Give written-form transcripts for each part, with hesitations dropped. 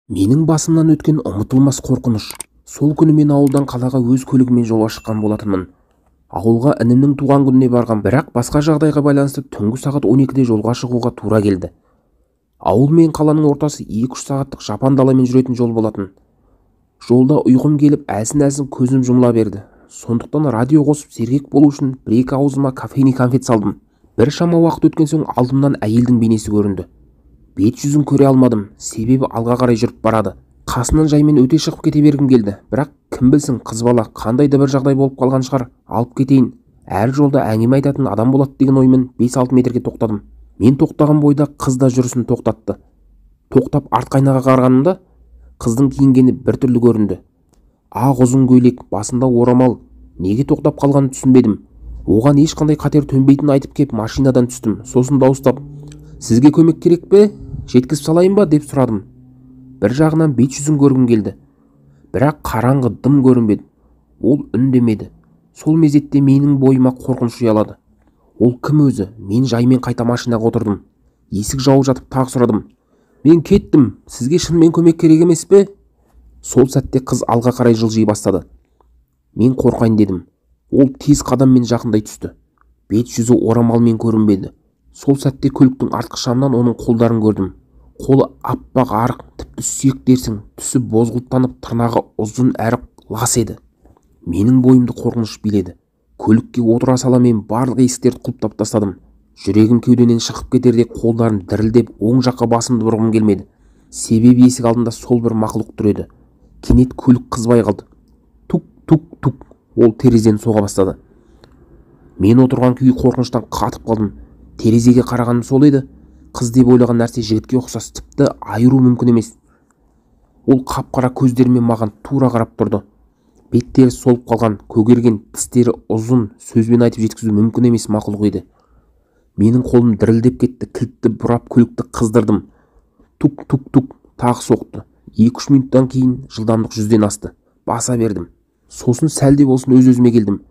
Менің басымнан өткен ұмытылмас қорқыныш. Сол күні мен ауылдан қалаға өз көлігіммен жолға шыққан болатынмын. Ауылға інімнің туған күніне барған, бірақ басқа жағдайға байланысты түнгі сағат 12-де жолға шығуға тура келді. Ауыл мен қаланың ортасы 2-3 сағаттық жапан даламен жүретін жол болатын. Жолда ұйқым келіп, әлсін-әлсін көзім жұмыла берді. Сондықтан радио қосып сергек болу үшін бір-екі аузыма кофейный конфет салдым. Бір шама уақыт өткен соң алдымнан әйелдің бейнесі көрінді. Бет жүзін көре алмадым, себебі алға қарай жүріп барады. Қасынан жаймен өте шығып кете бергім келді, бірақ кім білсін, қыз бала қандай да бір жағдай болып қалған шығар, алып кетейін. Әр жолда әңгіме айтатын адам болады деген оймен 5-6 метрге тоқтадым. Мен тоқтаған бойда қыз да жүрісін тоқтатты. Тоқтап артқы айнаға қарағанымда қыздың киінгені біртүрлі көрінді. Ақ ұзын көйлек, басында орамал. Неге тоқтап қалғанын түсінбедім. Оған ешқандай қатер төнбейтінін айтып кеп машинадан түстім. Сосын дауыстап, "Сізге көмек керек пе? Жеткізіп салайын ба?" деп сұрадым. Бір жағынан бет жүзін көргім келді. Бірақ қараңғы, дым көрінбеді. Ол үндемеді. Сол мезетте менің бойыма қорқыныш ұялады. Ол кім өзі? Мен жаймен қайта машинаға отырдым. Есік жауып жатып тағы сұрадым. "Мен кеттім. Сізге шынымен көмек керек емес пе?" Сол сәтте қыз алға қарай жылжи бастады. Мен қорқайын дедім. Ол тез қадаммен жақындай түсті. Бет жүзі орамалмен көрінбеді. Сол сәтте көліктің артқы шамынан оның қолдарын көрдім. Қолы аппақ арық, тіпті сүйек дерсің, түсі бозғылттанып, тырнағы ұзын әрі лас еді. Менің бойымды қорқыныш биледі. Көлікке отыра сала мен барлық есіктерді құлыптап тастадым. Жүрегім кеудемнен шығып кетердей, қолдарым дірілдеп, оң жаққа басымды бұрғым келмеді. Себебі есік алдында сол бір мақұлық тұр еді. Кенет көлік қызбай қалды. Тук, тук, тук. Ол терезені соға бастады. Мен отырған күйі қорқыныштан қатып қалдым. Терезеге қарағаным сол еді. Қыз деп ойлаған нәрсе жігітке ұқсас, тіпті айыру мүмкін емес. Ол қап-қара көздерімен маған тура қарап тұрды. Беттері солып қалған, көгерген, тістері ұзын, сөзбен айтып жеткізу мүмкін емес мақұлық еді. Менің қолым дірілдеп кетті, кілтті бұрап көлікті қыздырдым. Тук, тук, тук, тағы соқты. 2-3 минуттан кейін жылдамдық 100-ден асты. Баса бердім. Сосын сәл де болсын өз-өзіме келдім.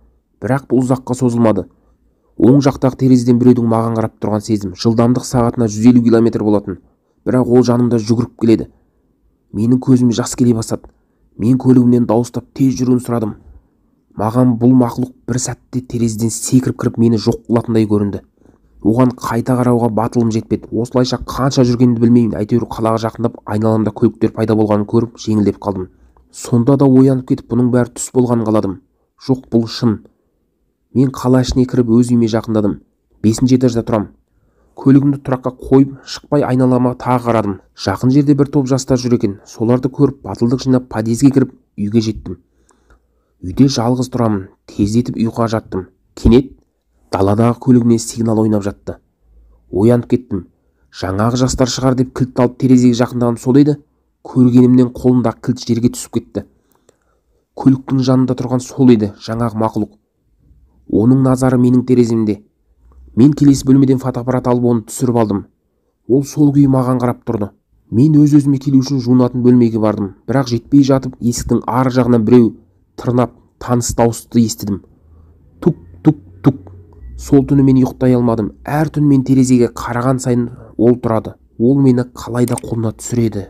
Бірақ бұл ұзаққа созылмады. Оң жақтағы терезеден біреудің маған қарап тұрған сездім. Жылдамдық сағатына 150 километр болатын. Бірақ ол жанымда жүгіріп келеді. Менің көзіме жас келе бастады. Мен көлігімнен дауыстап тез жүруін сұрадым. Маған бұл мақұлық бір сәтте терезеден секіріп кіріп мені жоқ қылатындай көрінді. Оған қайта қарауға батылым жетпеді. Осылайша қанша жүргенімді білмеймін. Әйтеуір қалаға жақындап айналамда көліктер пайда болғанын көріп жеңілдеп қалдым. Сонда да оянып кетіп бұның бәрі түс болғанын қаладым. Жоқ, бұл шын. Мен қала ішіне кіріп өз үйіме жақындадым. 5-ші этажда тұрам. Көлігімді тұраққа қойып, шықпай айналама тағы қарадым. Жақын жерде бір топ жастар жүр екен. Соларды көріп, батылдық жинап подъезге кіріп, үйге жеттім. Үйде жалғыз тұрамын. Тездетіп ұйқыға жаттым. Кенет даладағы көлігімнен сигнал ойнап жатты. Оянып кеттім. Жаңағы жастар шығар деп кілтті алып терезеге жақындағаным сол еді. Көргенімнен қолымдағы кілт жерге түсіп кетті. Көліктің жанында тұрған сол еді, жаңағы мақұлық. Оның назары менің тереземде. Мен келесі бөлмеден фотоаппарат алып оны түсіріп алдым. Ол сол күйі маған қарап тұрды. Мен өз-өзіме келу үшін жуынатын бөлмеге бардым. Бірақ жетпей жатып есіктің ар жағынан біреу тырнап таныс дауысты естідім. Тук, тук, тук. Сол түні мен ұйықтай алмадым. Әр түн мен терезеге қараған сайын ол тұрады. Ол мені қалайда қолына түсіреді.